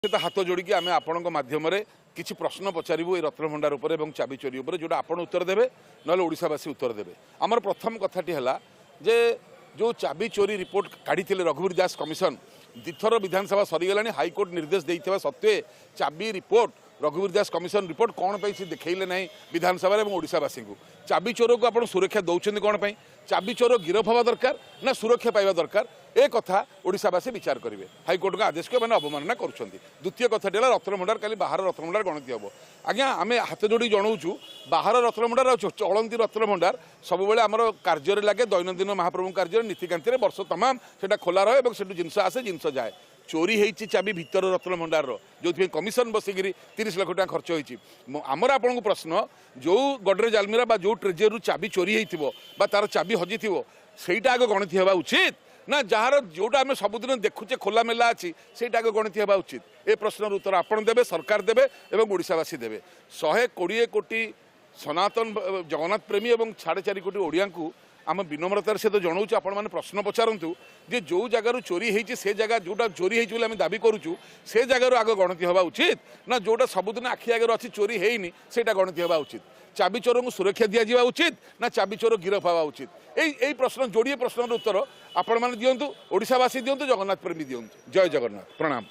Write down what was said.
ସହିତ ହାତ ଯୋଡ଼ିକି ଆମେ ଆପଣଙ୍କ ମାଧ୍ୟମରେ କିଛି ପ୍ରଶ୍ନ ପଚାରିବୁ ଏଇ ରତ୍ନଭଣ୍ଡାର ଉପରେ ଏବଂ ଚାବି ଚୋରି ଉପରେ, ଯେଉଁଟା ଆପଣ ଉତ୍ତର ଦେବେ, ନହେଲେ ଓଡ଼ିଶାବାସୀ ଉତ୍ତର ଦେବେ। ଆମର ପ୍ରଥମ କଥାଟି ହେଲା ଯେ ଯେଉଁ ଚାବି ଚୋରି ରିପୋର୍ଟ କାଢ଼ିଥିଲେ ରଘୁବୀର ଦାସ କମିଶନ, ଦୁଇଥର ବିଧାନସଭା ସରିଗଲାଣି, ହାଇକୋର୍ଟ ନିର୍ଦ୍ଦେଶ ଦେଇଥିବା ସତ୍ତ୍ୱେ ଚାବି report, Raghubir Das commission report କ'ଣ ପାଇଁ ସେ ଦେଖେଇଲେ ନାହିଁ ବିଧାନସଭାରେ ଏବଂ ଓଡ଼ିଶାବାସୀଙ୍କୁ? ଚାବି ଚୋରକୁ ଆପଣ ସୁରକ୍ଷା ଦେଉଛନ୍ତି କ'ଣ ପାଇଁ? ଚାବି ଚୋର ଗିରଫ ହେବା ଦରକାର ନା ସୁରକ୍ଷା ପାଇବା ଦରକାର? ଏ କଥା ଓଡ଼ିଶାବାସୀ ବିଚାର କରିବେ। ହାଇକୋର୍ଟଙ୍କ ଆଦେଶକୁ ଏମାନେ ଅବମାନନା କରୁଛନ୍ତି। ଦ୍ୱିତୀୟ କଥାଟି ହେଲା ରତ୍ନଭଣ୍ଡାର, କାଲି ବାହାର ରତ୍ନଭଣ୍ଡାର ଗଣତି ହେବ। ଆଜ୍ଞା, ଆମେ ହାତ ଯୋଡ଼ି ଜଣାଉଛୁ, ବାହାର ରତ୍ନଭଣ୍ଡାର ଆଉ ଚଳନ୍ତି ରତ୍ନଭଣ୍ଡାର ସବୁବେଳେ ଆମର କାର୍ଯ୍ୟରେ ଲାଗେ, ଦୈନନ୍ଦିନ ମହାପ୍ରଭୁଙ୍କ କାର୍ଯ୍ୟରେ, ନୀତିକାନ୍ତିରେ ବର୍ଷ ତମାମ ସେଟା ଖୋଲା ରହେ ଏବଂ ସେଠୁ ଜିନିଷ ଆସେ, ଜିନିଷ ଯାଏ। ଚୋରି ହେଇଛି ଚାବି ଭିତର ରତ୍ନଭଣ୍ଡାରର, ଯେଉଁଥିପାଇଁ କମିଶନ ବସିକିରି 30 ଲକ୍ଷ ଟଙ୍କା ଖର୍ଚ୍ଚ ହେଇଛି। ଆମର ଆପଣଙ୍କୁ ପ୍ରଶ୍ନ, ଯେଉଁ ଗଡରେଜ ଆଲମିରା ବା ଯେଉଁ ଟ୍ରେଜେରୀରୁ ଚାବି ଚୋରି ହେଇଥିବ ବା ତାର ଚାବି ହଜିଥିବ, ସେଇଟା ଆଗ ଗଣତି ହେବା ଉଚିତ ନା ଯାହାର ଯେଉଁଟା ଆମେ ସବୁଦିନ ଦେଖୁଛେ ଖୋଲାମେଲା ଅଛି, ସେଇଟା ଆଗ ଗଣତି ହେବା ଉଚିତ? ଏ ପ୍ରଶ୍ନର ଉତ୍ତର ଆପଣ ଦେବେ, ସରକାର ଦେବେ ଏବଂ ଓଡ଼ିଶାବାସୀ ଦେବେ। 120 କୋଟି ସନାତନ ଜଗନ୍ନାଥ ପ୍ରେମୀ ଏବଂ 4.5 କୋଟି ଓଡ଼ିଆଙ୍କୁ ଆମ ବିନମ୍ରତାର ସହିତ ଜଣାଉଛୁ, ଆପଣମାନେ ପ୍ରଶ୍ନ ପଚାରନ୍ତୁ ଯେ ଯେଉଁ ଜାଗାରୁ ଚୋରି ହେଇଛି, ସେ ଜାଗା ଯେଉଁଟା ଚୋରି ହେଇଛି ବୋଲି ଆମେ ଦାବି କରୁଛୁ, ସେ ଜାଗାରୁ ଆଗ ଗଣତି ହେବା ଉଚିତ ନା ଯେଉଁଟା ସବୁଦିନ ଆଖି ଆଗରେ ଅଛି, ଚୋରି ହେଇନି, ସେଇଟା ଗଣତି ହେବା ଉଚିତ? ଚାବି ଚୋରଙ୍କୁ ସୁରକ୍ଷା ଦିଆଯିବା ଉଚିତ ନା ଚାବି ଚୋର ଗିରଫ ହେବା ଉଚିତ? ଏଇ ପ୍ରଶ୍ନ, ଯୋଡ଼ିଏ ପ୍ରଶ୍ନର ଉତ୍ତର ଆପଣମାନେ ଦିଅନ୍ତୁ, ଓଡ଼ିଶାବାସୀ ଦିଅନ୍ତୁ, ଜଗନ୍ନାଥ ପ୍ରେମୀ ଦିଅନ୍ତୁ। ଜୟ ଜଗନ୍ନାଥ, ପ୍ରଣାମ।